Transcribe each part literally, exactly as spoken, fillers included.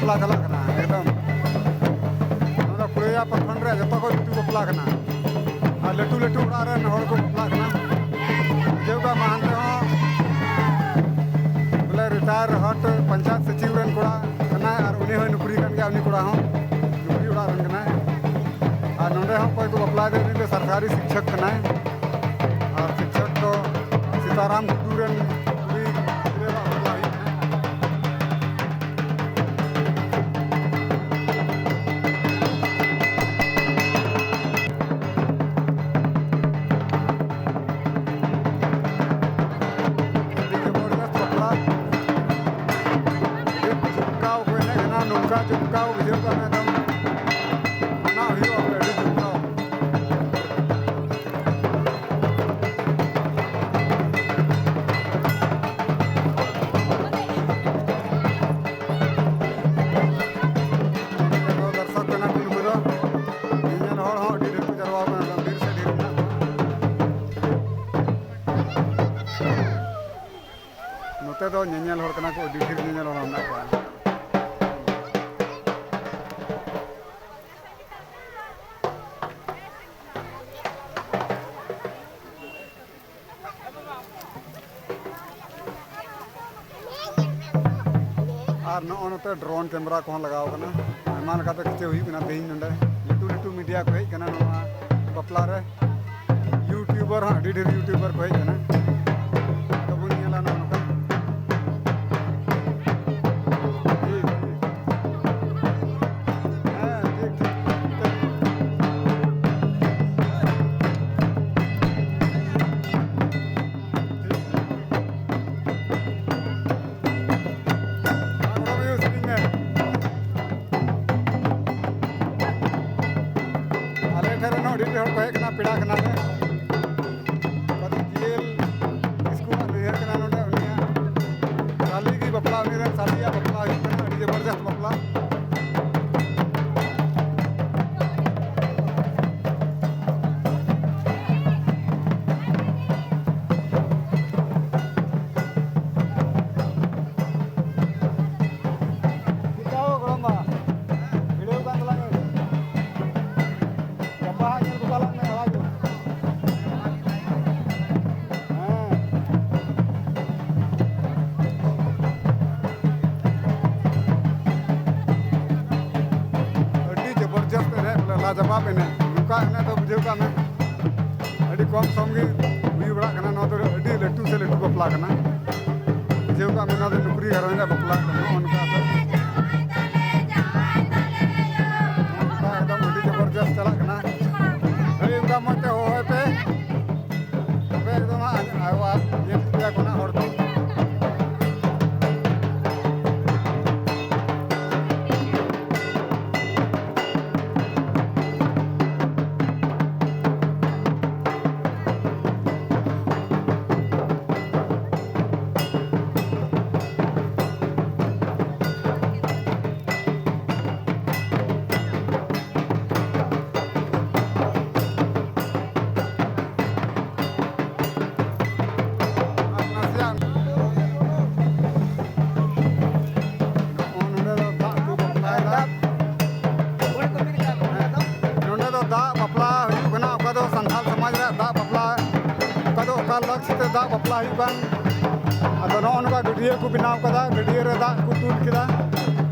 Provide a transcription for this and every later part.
ᱵᱟᱯᱞᱟ ᱪᱟᱞᱟᱜ ᱠᱟᱱᱟ ᱮᱠᱫᱚᱢ᱾ ᱱᱚᱣᱟ ᱫᱚ ᱠᱩᱲᱤᱭᱟ ᱯᱨᱚᱠᱷᱚᱸᱰ ᱨᱮ ᱡᱚᱛᱚ ᱠᱷᱚᱱ ᱞᱟᱹᱴᱩ ᱵᱟᱯᱞᱟ ᱠᱟᱱᱟ᱾ ᱟᱨ ᱞᱟᱹᱴᱩ ᱞᱟᱹᱴᱩ ᱚᱲᱟᱜ ᱨᱮᱱ ᱦᱚᱲ ᱠᱚ ᱵᱟᱯᱞᱟᱜ ᱠᱟᱱᱟ᱾ ᱵᱩᱡᱷᱟᱹᱣ ᱠᱟᱜ ᱢᱟ, ᱦᱟᱱᱛᱮ ᱦᱚᱸ ᱵᱚᱞᱮ ᱨᱤᱴᱟᱭᱟᱨ ᱦᱟᱴ ᱯᱚᱧᱪᱟᱭᱮᱛ ᱥᱚᱪᱤᱵᱽ ᱨᱮᱱ ᱠᱚᱲᱟ ᱠᱟᱱᱟᱭ, ᱟᱨ ᱩᱱᱤ ᱦᱚᱸᱭ ᱱᱚᱠᱨᱤ ᱠᱟᱱ ᱜᱮᱭᱟ᱾ ᱩᱱᱤ ᱠᱚᱲᱟ ᱦᱚᱸ ᱱᱚᱠᱨᱤ ᱚᱲᱟᱜ ᱨᱮᱱ ᱠᱟᱱᱟᱭ᱾ ᱟᱨ ᱱᱚᱰᱮ ᱦᱚᱸ ᱚᱠᱚᱭ ᱠᱚ ᱵᱟᱯᱞᱟᱭᱮᱫᱟ, ᱩᱱᱤ ᱫᱚ ᱥᱚᱨᱠᱟᱨᱤ ᱥᱤᱠᱪᱷᱚᱠ ᱠᱟᱱᱟᱭ᱾ ᱟᱨ ᱥᱤᱠᱪᱷᱚᱠ ᱫᱚ ᱥᱤᱛᱟᱨᱟᱢ ᱴᱩᱰᱩ ᱨᱮᱱ ᱠᱩᱲᱤ ᱜᱤᱫᱽᱨᱟᱹᱣᱟᱜ ᱵᱟᱯᱞᱟ ᱦᱩᱭᱩᱜ ᱠᱟᱱᱟ᱾ ᱟᱹᱰᱤ ᱡᱚᱵᱚᱨᱫᱚᱥᱛ ᱵᱟᱯᱞᱟ᱾ ᱟᱹᱰᱤ ᱡᱚᱢᱠᱟᱣ ᱠᱚ ᱮᱱᱮᱡ ᱠᱟᱱᱟ, ᱱᱚᱝᱠᱟ ᱡᱚᱢᱠᱟᱣ ᱵᱩᱡᱷᱟᱹᱣ ᱠᱟᱱᱟ ᱮᱠᱫᱚᱢ᱾ ᱢᱟᱱᱟᱣ ᱦᱩᱭᱩᱜᱼᱟ ᱵᱚᱞᱮ, ᱟᱹᱰᱤ ᱡᱚᱢᱠᱟᱣ᱾ ᱱᱚᱛᱮ ᱫᱚ ᱫᱚᱨᱥᱚᱠ ᱠᱟᱱᱟ ᱠᱚ ᱱᱩᱠᱩ ᱫᱚ᱾ ᱧᱮᱧᱮᱞ ᱦᱚᱲ ᱦᱚᱸ ᱟᱹᱰᱤ ᱰᱷᱮᱨ ᱠᱚ ᱡᱟᱨᱣᱟ ᱠᱟᱱᱟ, ᱮᱠᱫᱚᱢ ᱵᱷᱤᱲ ᱥᱮ ᱰᱷᱮᱨ ᱢᱮᱱᱟᱜ ᱠᱚᱣᱟ᱾ ᱱᱚᱛᱮ ᱫᱚ ᱧᱮᱧᱮᱞ ᱦᱚᱲ ᱠᱟᱱᱟ ᱠᱚ, ᱟᱹᱰᱤ ᱰᱷᱮᱨ ᱧᱮᱧᱮᱞ ᱦᱚᱲ ᱢᱮᱱᱟᱜ ᱠᱚᱣᱟ᱾ ᱟᱨ ᱱᱚᱜᱼᱚ ᱱᱚᱛᱮ ᱰᱨᱳᱱ ᱠᱮᱢᱮᱨᱟ ᱠᱚᱦᱚᱸ ᱞᱟᱜᱟᱣ ᱠᱟᱱᱟ᱾ ᱟᱭᱢᱟ ᱞᱮᱠᱟᱛᱮ ᱠᱷᱤᱪᱟᱹᱣ ᱦᱩᱭᱩᱜ ᱠᱟᱱᱟ ᱛᱮᱦᱮᱧ ᱱᱚᱰᱮ᱾ ᱞᱟᱹᱴᱩ ᱞᱟᱹᱴᱩ ᱢᱤᱰᱤᱭᱟ ᱠᱚ ᱦᱮᱡ ᱠᱟᱱᱟ ᱱᱚᱣᱟ ᱵᱟᱯᱞᱟ ᱨᱮ᱾ ᱤᱭᱩᱴᱩᱵᱟᱨ ᱦᱚᱸ ᱟᱹᱰᱤ ᱰᱷᱮᱨ ᱤᱭᱩᱴᱩᱵᱟᱨ ᱠᱚ ᱦᱮᱡ ᱠᱟᱱᱟ᱾ ᱟᱫᱚ ᱵᱚᱱ ᱧᱮᱞᱟ ᱱᱚᱜᱼᱚ ᱱᱚᱝᱠᱟ᱾ ᱴᱷᱤᱠ, ᱴᱷᱤᱠ᱾ ᱦᱮᱸ, ᱴᱷᱤᱠ, ᱴᱷᱤᱠ᱾ ᱟᱨ ᱜᱚᱲᱚ ᱦᱩᱭᱩᱜ ᱥᱮᱨᱮᱧ ᱢᱮ᱾ ᱟᱞᱮ ᱴᱷᱮᱱ ᱨᱮᱱ ᱦᱚᱸ ᱟᱹᱰᱤ ᱰᱷᱮᱨ ᱦᱚᱲ ᱠᱚ ᱦᱮᱡ ᱠᱟᱱᱟ, ᱯᱮᱲᱟ ᱠᱟᱱᱟᱞᱮ᱾ ᱠᱟᱹᱴᱤᱡ ᱡᱤᱭᱟᱹᱞ ᱠᱤᱥᱠᱩᱣᱟᱜ ᱱᱟᱹᱭᱦᱟᱹᱨ ᱠᱟᱱᱟ ᱱᱚᱰᱮ, ᱩᱱᱤᱭᱟᱜ ᱥᱟᱞᱤ ᱜᱮ ᱵᱟᱯᱞᱟ, ᱩᱱᱤ ᱨᱮᱱ ᱥᱟᱞᱤᱭᱟᱜ ᱵᱟᱯᱞᱟ ᱦᱩᱭᱩᱜ ᱠᱟᱱᱟ, ᱟᱹᱰᱤ ᱡᱚᱵᱚᱨᱡᱚᱥᱛ ᱵᱟᱯᱞᱟ᱾ ᱡᱟᱵᱟᱵ ᱮᱱᱮᱡ, ᱱᱚᱝᱠᱟ ᱮᱱᱮᱡ ᱫᱚ ᱵᱩᱡᱷᱟᱹᱣ ᱠᱟᱜ ᱢᱮ ᱟᱹᱰᱤ ᱠᱚᱢ ᱥᱚᱢ ᱜᱮ ᱦᱩᱭ ᱵᱟᱲᱟᱜ ᱠᱟᱱᱟ᱾ ᱱᱚᱣᱟ ᱫᱚ ᱟᱹᱰᱤ ᱞᱟᱹᱴᱩ ᱥᱮ ᱞᱟᱹᱴᱩ ᱵᱟᱯᱞᱟ ᱠᱟᱱᱟ᱾ ᱵᱩᱡᱷᱟᱹᱣ ᱠᱟᱜ ᱢᱮ, ᱱᱚᱣᱟ ᱫᱚ ᱱᱩᱠᱨᱤ ᱜᱷᱟᱨᱚᱸᱡᱽ ᱨᱮᱭᱟᱜ ᱵᱟᱯᱞᱟ ᱠᱟᱱᱟ᱾ ᱱᱚᱜᱼᱚ ᱱᱚᱝᱠᱟ ᱫᱚ ᱱᱚᱝᱠᱟ ᱮᱠᱫᱚᱢ ᱟᱹᱰᱤ ᱡᱚᱵᱚᱨᱡᱚᱥ ᱪᱟᱞᱟᱜ ᱠᱟᱱᱟ᱾ ᱦᱳᱭ, ᱚᱱᱠᱟ ᱢᱚᱡᱽ ᱛᱮ ᱦᱚᱦᱚᱭ ᱯᱮ, ᱛᱚᱵᱮ ᱮᱠᱫᱚᱢ ᱦᱟᱸᱜ ᱟᱭᱳ ᱵᱟᱵᱟ ᱧᱮᱞ ᱴᱷᱤᱠ ᱜᱮᱭᱟ ᱠᱚ ᱱᱟᱜ ᱦᱚᱲ ᱫᱚ᱾ ᱟᱨ ᱱᱟᱥᱮᱭᱟᱜ ᱱᱚᱜᱼᱚ ᱱᱚᱰᱮ ᱫᱚ ᱫᱟᱜ ᱠᱚ ᱵᱟᱯᱞᱟᱭᱮᱫᱟ᱾ ᱱᱚᱰᱮ ᱫᱚ ᱫᱟᱜ ᱵᱟᱯᱞᱟ ᱦᱩᱭᱩᱜ ᱠᱟᱱᱟ, ᱚᱠᱟ ᱫᱚ ᱥᱟᱱᱛᱟᱲ ᱥᱚᱢᱟᱡᱽ ᱨᱮᱭᱟᱜ ᱫᱟᱜ ᱵᱟᱯᱞᱟ, ᱚᱠᱟ ᱫᱚ ᱚᱠᱟ ᱞᱟᱹᱠ ᱥᱟᱛᱮ ᱫᱟᱜ ᱵᱟᱯᱞᱟ ᱦᱩᱭᱩᱜ ᱠᱟᱱ᱾ ᱟᱫᱚ ᱱᱚᱜᱼᱚ ᱱᱚᱝᱠᱟ ᱜᱟᱹᱰᱭᱟᱹ ᱠᱚ ᱵᱮᱱᱟᱣ ᱠᱟᱫᱟ, ᱜᱟᱹᱰᱭᱟᱹ ᱨᱮ ᱫᱟᱜ ᱠᱚ ᱫᱩᱞ ᱠᱮᱫᱟ᱾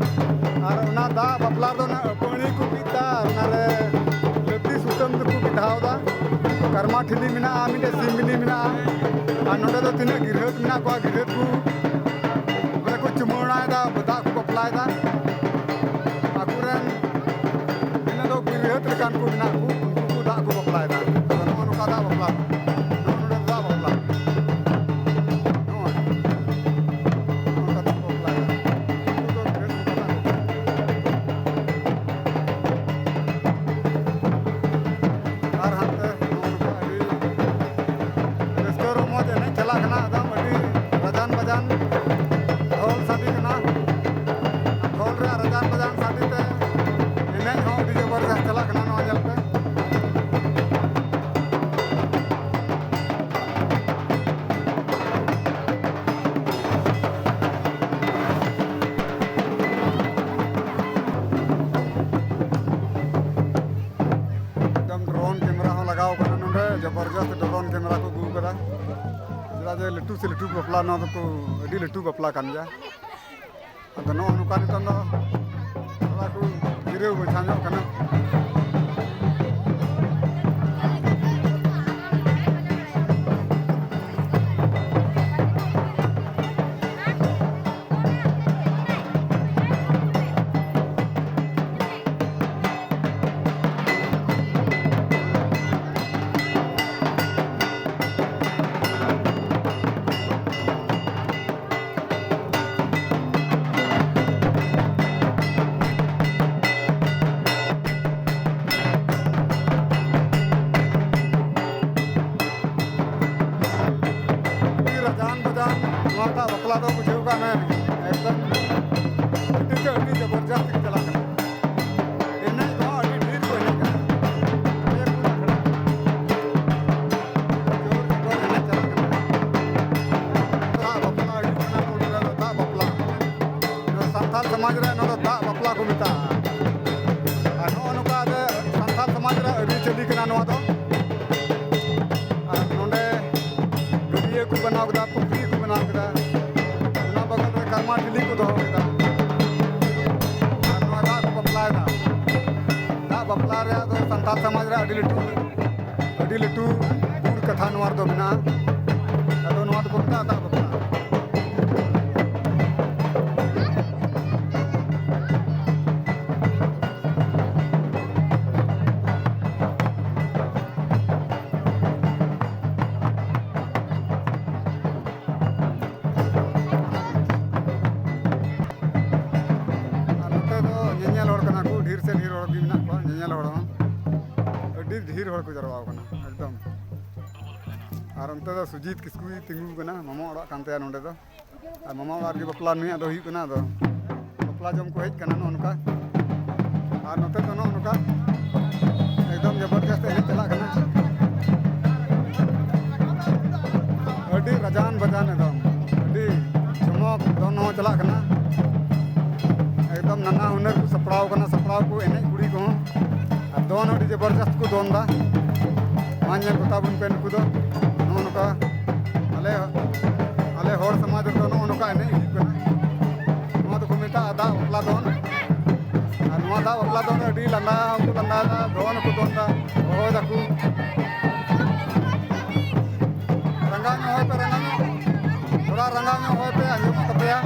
ᱟᱨ ᱚᱱᱟ ᱫᱟᱜ ᱵᱟᱯᱞᱟ ᱨᱮᱫᱚ ᱚᱱᱟ ᱟᱹᱯᱟᱹᱲᱤ ᱠᱚ ᱵᱤᱫ ᱫᱟ, ᱟᱨ ᱚᱱᱟᱨᱮ ᱞᱟᱹᱛᱤ ᱥᱩᱛᱟᱹᱢ ᱛᱮᱠᱚ ᱵᱮᱫᱷᱟᱣ ᱫᱟ᱾ ᱠᱟᱨᱢᱟ ᱴᱷᱤᱞᱤ ᱢᱮᱱᱟᱜᱼᱟ, ᱢᱤᱫᱴᱮᱡ ᱥᱤᱢ ᱵᱤᱞᱤ ᱢᱮᱱᱟᱜᱼᱟ᱾ ᱟᱨ ᱱᱚᱰᱮ ᱫᱚ ᱛᱤᱱᱟᱹᱜ ᱜᱤᱨᱦᱟᱹᱛ ᱢᱮᱱᱟᱜ ᱠᱚᱣᱟ, ᱜᱤᱨᱦᱟᱹᱛ ᱠᱚ ᱵᱚᱞᱮ ᱠᱚ ᱪᱩᱢᱟᱹᱲᱟᱭᱮᱫᱟ, ᱫᱟᱜ ᱠᱚ ᱵᱟᱯᱞᱟᱭᱮᱫᱟ᱾ ᱟᱠᱚᱨᱮᱱ ᱤᱱᱟᱹ ᱫᱚ ᱜᱤᱨᱦᱟᱹᱛ ᱞᱮᱠᱟᱱ ᱠᱚ ᱢᱮᱱᱟᱜ ᱠᱚ, ᱩᱱᱠᱩ ᱠᱚ ᱫᱟᱜ ᱠᱚ ᱵᱟᱯᱞᱟᱭᱮᱫᱟ᱾ ᱟᱫᱚ ᱱᱚᱜᱼᱚ ᱱᱚᱝᱠᱟ ᱫᱟᱜ ᱵᱟᱯᱞᱟ, ᱱᱚᱜᱼᱚ ᱱᱚᱰᱮ ᱫᱟᱜ ᱵᱟᱯᱞᱟ, ᱱᱚᱜᱼᱚᱭ ᱱᱚᱝᱠᱟ ᱫᱟᱜ ᱠᱚ ᱵᱟᱯᱞᱟᱭᱮᱫᱟ᱾ ᱩᱱᱠᱩ ᱫᱚ ᱜᱤᱨᱦᱟᱹᱛ ᱞᱮᱠᱟ ᱫᱟᱜ ᱵᱟᱯᱞᱟ᱾ ᱟᱨ ᱦᱟᱱᱛᱮ ᱱᱚᱜᱼᱚ ᱱᱚᱝᱠᱟ ᱟᱹᱰᱤ ᱨᱟᱹᱥᱠᱟᱹ ᱨᱚᱢᱚᱡᱽ ᱮᱱᱮᱡ ᱪᱟᱞᱟᱜ ᱠᱟᱱᱟ, ᱮᱠᱫᱚᱢ ᱟᱹᱰᱤ ᱨᱟᱡᱟᱱ ᱵᱟᱡᱟᱱ ᱰᱷᱚᱞ ᱥᱟᱰᱮ ᱠᱟᱱᱟ᱾ ᱰᱷᱚᱞ ᱨᱮᱭᱟᱜ ᱨᱟᱡᱟᱱ ᱵᱟᱡᱟᱱ ᱥᱟᱰᱮ ᱛᱮ ᱮᱱᱮᱡ ᱦᱚᱸ ᱟᱹᱰᱤ ᱡᱚᱵᱚᱨᱫᱚᱥ ᱪᱟᱞᱟᱜ ᱠᱟᱱᱟ, ᱱᱚᱣᱟ ᱧᱮᱞ ᱯᱮ᱾ ᱮᱠᱫᱚᱢ drone camera ᱦᱚᱸ ᱞᱟᱜᱟᱣ ᱠᱟᱱᱟ ᱱᱚᱰᱮ, ᱡᱚᱵᱚᱨᱡᱚᱥᱛ drone camera ᱠᱚ ᱟᱹᱜᱩ ᱠᱟᱫᱟ᱾ ᱪᱮᱫᱟᱜ ᱡᱮ ᱞᱟᱹᱴᱩ ᱥᱮ ᱞᱟᱹᱴᱩ ᱵᱟᱯᱞᱟ, ᱱᱚᱣᱟ ᱫᱚᱠᱚ ᱟᱹᱰᱤ ᱞᱟᱹᱴᱩ ᱵᱟᱯᱞᱟ ᱠᱟᱱ ᱜᱮᱭᱟ᱾ ᱟᱫᱚ ᱱᱚᱜᱼᱚ ᱱᱚᱝᱠᱟ ᱱᱤᱛᱚᱝ ᱫᱚ ᱛᱷᱚᱲᱟ ᱠᱚ ᱡᱤᱨᱟᱹᱣ ᱢᱟᱪᱷᱟ ᱧᱚᱜ ᱠᱟᱱᱟ᱾ ᱠᱮᱫᱟ, ᱯᱩᱠᱷᱨᱤ ᱠᱚ ᱵᱮᱱᱟᱣ ᱠᱮᱫᱟ, ᱚᱱᱟ ᱵᱚᱜᱚᱞ ᱨᱮ ᱠᱟᱨᱢᱟ ᱴᱷᱤᱞᱤ ᱠᱚ ᱫᱚᱦᱚ ᱠᱮᱫᱟ᱾ ᱟᱨ ᱱᱚᱣᱟ ᱫᱟᱜ ᱠᱚ ᱵᱟᱯᱞᱟᱭᱮᱫᱟ᱾ ᱫᱟᱜ ᱵᱟᱯᱞᱟ ᱨᱮᱭᱟᱜ ᱫᱚ ᱥᱟᱱᱛᱟᱲ ᱥᱚᱢᱟᱡᱽ ᱨᱮ ᱟᱹᱰᱤ ᱞᱟᱹᱴᱩ, ᱟᱹᱰᱤ ᱞᱟᱹᱴᱩ ᱜᱩᱱ ᱠᱟᱛᱷᱟ ᱱᱚᱣᱟ ᱨᱮᱫᱚ ᱢᱮᱱᱟᱜᱼᱟ᱾ ᱟᱫᱚ ᱱᱚᱣᱟ ᱫᱚᱠᱚ ᱢᱮᱛᱟᱜᱼᱟ ᱫᱟᱜ ᱵᱟᱯᱞᱟ᱾ ᱟᱨ ᱱᱚᱛᱮ ᱫᱚ ᱧᱮᱧᱮᱞ ᱦᱚᱲ ᱠᱟᱱᱟ ᱠᱚ, ᱰᱷᱮᱨ ᱥᱮ ᱰᱷᱮᱨ ᱦᱚᱲ ᱜᱮ ᱢᱮᱱᱟᱜ ᱠᱚᱣᱟ, ᱧᱮᱧᱮᱞ ᱦᱚᱲ ᱦᱚᱸ ᱟᱹᱰᱤ ᱰᱷᱮᱨ ᱦᱚᱲ ᱠᱚ ᱡᱟᱨᱣᱟ ᱟᱠᱟᱱᱟ ᱮᱠᱫᱚᱢ᱾ ᱟᱨ ᱚᱱᱛᱮ ᱫᱚ ᱥᱩᱡᱤᱛ ᱠᱤᱥᱠᱩᱭ ᱛᱤᱸᱜᱩ ᱟᱠᱟᱱᱟ, ᱢᱟᱢᱟ ᱚᱲᱟᱜ ᱠᱟᱱ ᱛᱟᱭᱟ ᱱᱚᱸᱰᱮ ᱫᱚ᱾ ᱟᱨ ᱢᱟᱢᱟ ᱚᱲᱟᱜ ᱨᱮᱜᱮ ᱵᱟᱯᱞᱟ ᱱᱩᱭᱟᱜ ᱫᱚ ᱦᱩᱭᱩᱜ ᱠᱟᱱᱟ᱾ ᱟᱫᱚ ᱵᱟᱯᱞᱟ ᱡᱚᱢ ᱠᱚ ᱦᱮᱡ ᱠᱟᱱᱟ ᱱᱚᱜᱼᱚ ᱱᱚᱝᱠᱟ᱾ ᱟᱨ ᱱᱚᱛᱮ ᱫᱚ ᱱᱚᱜᱼᱚ ᱱᱚᱝᱠᱟ ᱮᱠᱫᱚᱢ ᱡᱚᱵᱚᱨᱡᱚᱥᱛ ᱮᱱᱮᱡ ᱪᱟᱞᱟᱜ ᱠᱟᱱᱟ᱾ ᱟᱹᱰᱤ ᱨᱟᱡᱟᱱ ᱵᱟᱡᱟᱱ ᱮᱠᱫᱚᱢ, ᱟᱹᱰᱤ ᱡᱚᱢᱚᱠ ᱫᱚᱱ ᱦᱚᱸ ᱪᱟᱞᱟᱜ ᱠᱟᱱᱟ᱾ ᱮᱠᱫᱚᱢ ᱱᱟᱱᱟ ᱦᱩᱱᱟᱹᱨ ᱠᱚ ᱥᱟᱯᱲᱟᱣ ᱠᱟᱱᱟ, ᱥᱟᱯᱲᱟᱣ ᱠᱚ ᱮᱱᱮᱡ ᱠᱩᱲᱤ ᱠᱚᱦᱚᱸ᱾ ᱟᱨ ᱫᱚᱱ ᱟᱹᱰᱤ ᱡᱚᱵᱚᱨᱡᱚᱥᱛ ᱠᱚ ᱫᱚᱱ ᱮᱫᱟ᱾ ᱢᱟ ᱧᱮᱞ ᱠᱚᱛᱟ ᱵᱚᱱ ᱯᱮ ᱱᱩᱠᱩ ᱫᱚ ᱱᱚᱜᱼᱚ ᱱᱚᱝᱠᱟ᱾ ᱟᱞᱮ, ᱟᱞᱮ ᱦᱚᱲ ᱥᱚᱢᱟᱡᱽ ᱨᱮᱫᱚ ᱱᱚᱜᱼᱚ ᱱᱚᱝᱠᱟ ᱮᱱᱮᱡ ᱦᱩᱭᱩᱜ ᱠᱟᱱᱟ᱾ ᱱᱚᱣᱟ ᱫᱚᱠᱚ ᱢᱮᱛᱟᱜᱼᱟ ᱫᱟᱜ ᱵᱟᱯᱞᱟ ᱫᱚᱱ᱾ ᱟᱨ ᱱᱚᱣᱟ ᱫᱟᱜ ᱵᱟᱯᱞᱟ ᱫᱚᱱ ᱨᱮ ᱟᱹᱰᱤ ᱞᱟᱸᱫᱟ ᱦᱚᱸᱠᱚ ᱞᱟᱸᱫᱟᱭᱮᱫᱟ, ᱫᱚᱱ ᱦᱚᱸᱠᱚ ᱫᱚᱱ ᱮᱫᱟ, ᱦᱚᱦᱚᱭ ᱫᱟᱠᱚ᱾ ᱨᱟᱸᱜᱟᱣ ᱧᱚᱜ ᱦᱚᱭ ᱯᱮ, ᱨᱟᱸᱜᱟᱣ ᱧᱚᱜ, ᱛᱷᱚᱲᱟ ᱨᱟᱸᱜᱟᱣ ᱧᱚᱜ ᱦᱚᱭ ᱯᱮ, ᱟᱸᱡᱚᱢᱚᱜ ᱛᱟᱯᱮᱭᱟ᱾